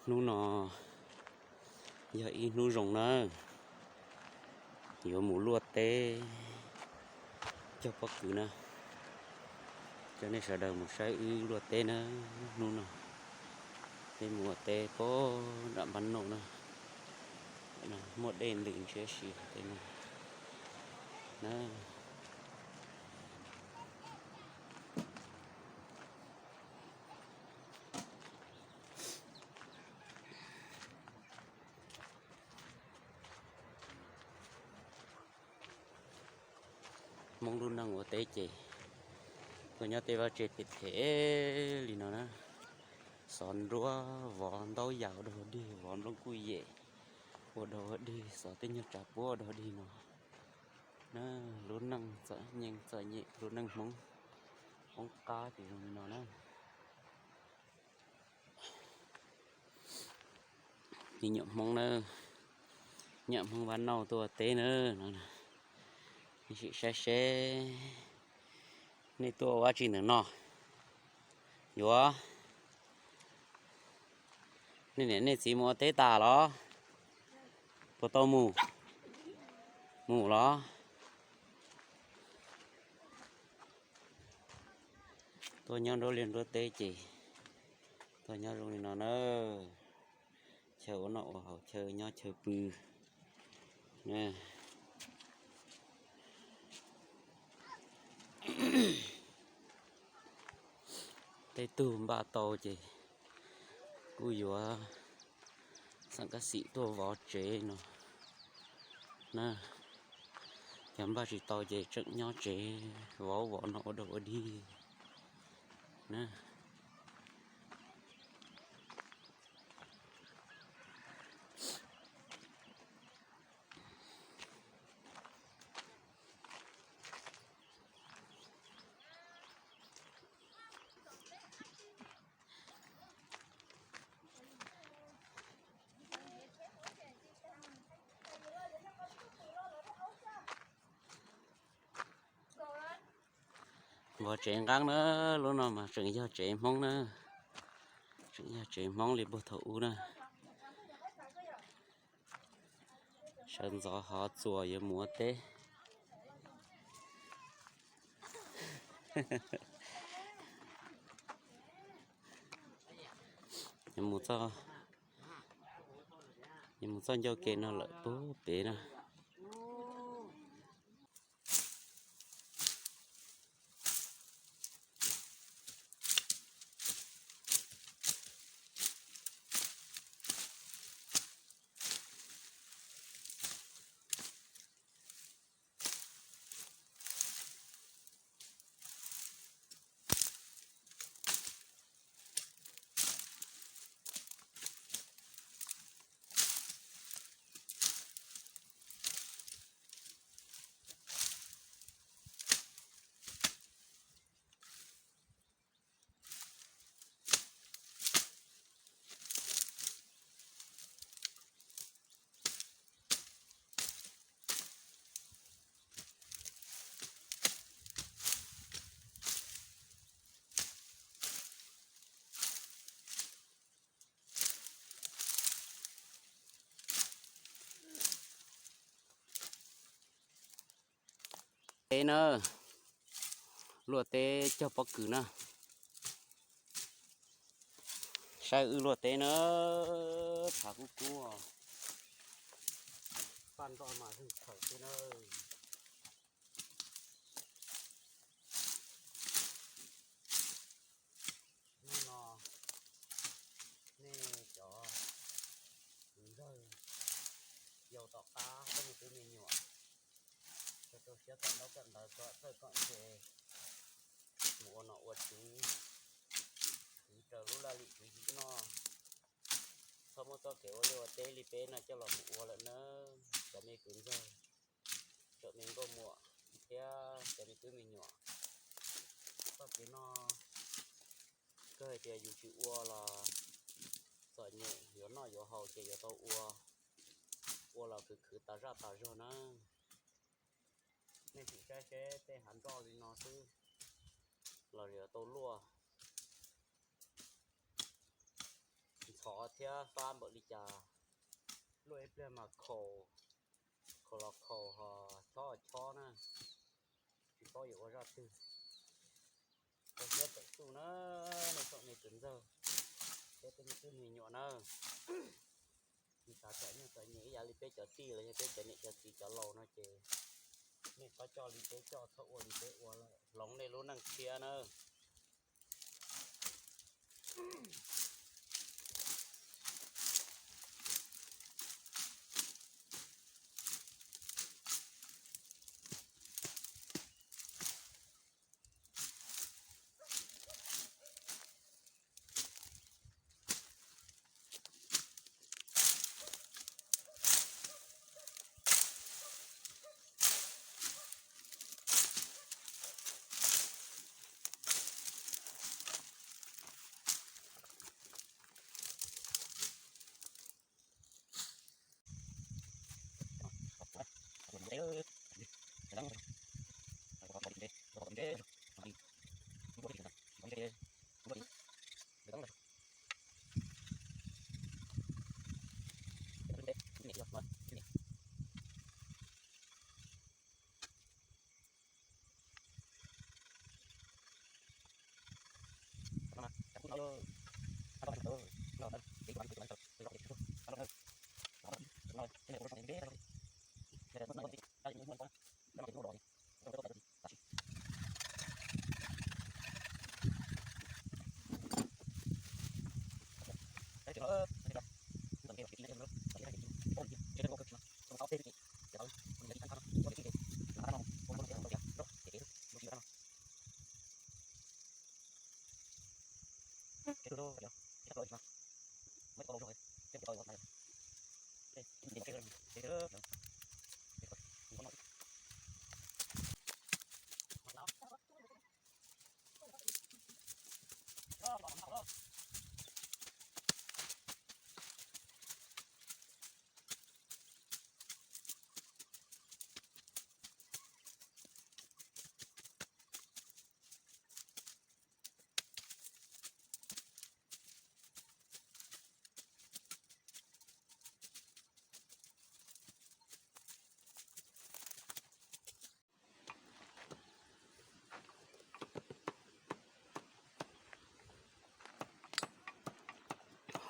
Hnub no yog ib hnub zoo na, yuav mus luaj teb cog pob kws na. Coj nej sawv daws mus saib wb luaj teb na. Hnub no peb mus ua teb pem nram Npab Nauj na. Muaj dej ntws ntshiab si tej no na. Hmoob lub neej ua teb ces tuaj nyob tej vaj tse phem phem li no na. Xov nruab, vov ntaub yas ua dog dig, vov nplooj kuj yem ua dog ua dig, xov tej nyuag tsav puab ua dog dig no na. Lub neej txom nyem txom nyem, lub neej Hmoob poob qab ces zoo li no na. Me nyuam Hmoob na, me nyuam Hmoob Npab Nauj tuaj ua teb na no. Nej sim saib seb nej tuaj ua dab tsi ntawm no. Yuav, nej niam nej txiv mus ua teb tas los? Puas tau mus? Mus los? Tuaj nyob nruab liaj nruab teb ces tuaj nyob zoo li no na. Chaw ua noj ua haus, chaw nyob chaw pw. Tej tug npaj tau ces kuj yuav xam kab xim tuaj vov tsev no na. Yog npaj tsis tau ces tseem nyob tsev vov vov no ua dog ua dig na. Vov tsev nqeeb na, lub no mas tseem yog tsev Hmoob na, tseem yog tsev Hmoob li puag thaum ub na. Sawv ntxov hov txuas yuav mus ua teb. Yuav mus txoj ncauj ke no lawm puag pem na. Teb na, luaj teb cog pob kws na. Saib wb luaj teb na, tshav kub kub, paj nroj mas zeeg tshawm xwb na. Hnub no nej cov kwv ntxawg yau tom qab, cov me tub me nyuam, rau rau siab kawm ntaub kawm ntawv, kawm txawj kawm ntse, mus ua nom ua tswv, kwv raws lub laj lim tswv yim noj. Txhob muab txoj kev ua liaj ua teb li peb no coj los mus ua lawm nawb cov me kwv ntxawg, cov me nkauj muam thiab cov me tub me nyuam. Txoj kev no kawg hais tias yus tsis ua los txom nyem, yuav noj yuav haus ces yuav tau ua, ua los khwv khwv tas zaj tas zog na. Nej sim saib seb tej hav nroj li no xwb los yuav tau luaj. Ntxhov thiab fab npaum li cas, luaj ib pliag mas khaus, khaus los khaus ho chob los chob na, tsis paub yuav ua zaj twg. Koj siab tawm tuj na, nej tsoom me tub ntxawg thiab tej me tub me nyuam na, tsis xav txom nyuj txom nyias ib yam li peb cov tij los yog peb cov niam cov txiv cov laus no ces nej txhob coj li peb coj, txhob ua li peb ua lawm, hloov nej lub neej tshiab na.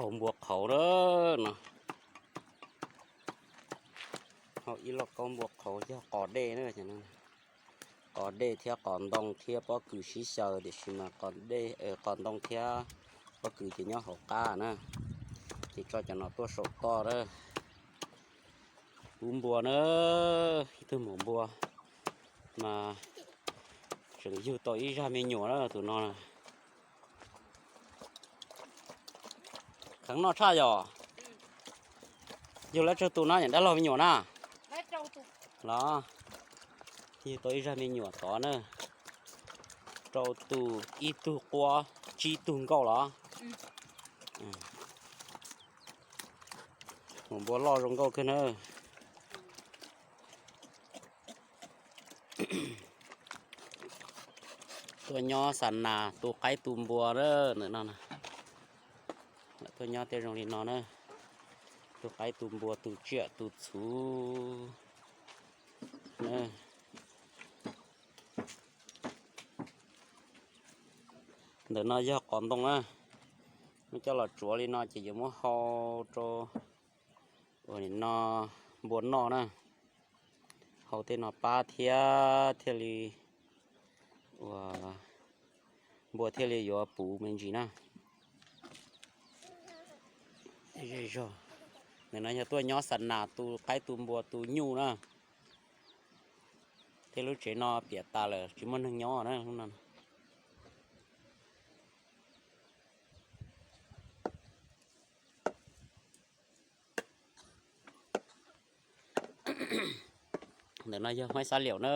Hau npua qhauv na, no hau ib lauj kaub npua qhauv yog qos dej na. Qos dej thiab qos ntoo thiab pob kws sib xyaw, tiam sis mas qos ntoo thiab pob kws ces nyob hauv qab na, ces tso cov no tuaj saum toj na. Ub npua na, ib tug maum npua mas tseem yug tau ib zaj me nyuam na tus no. Kheev noj tshaj yom. Yug lawv tsawg tus no niam dab laug me nyuam na? Los, yug tau ib zaj me nyuam tod na. Rau tus, ib tug quab tsib tug nkauj los? Maum npua loj zoo nkauj kawg na. Tuaj nyob xa nas tu qaib tu npua na, ntawm no na. Lawv tuaj nyob tej zoo li no na. Tu qaib tu npua tu tsiaj tu txhuv. Ntawm no yog qos ntoo na. Muab coj los tsuav li no ces yuav muab hau rau ua no npua noj na. Hau tej no pab thiab thiaj li ua npua thiaj li yuav puv me ntsis na. Zej zog, ntawm no yog tuaj nyob xa nas tu qaib tu npua tu nyuj na. Tej lub tsev no piam tas lawm tsis muaj neeg nyob na lub no. Ntawm no yog Huaib Xab Liaum na.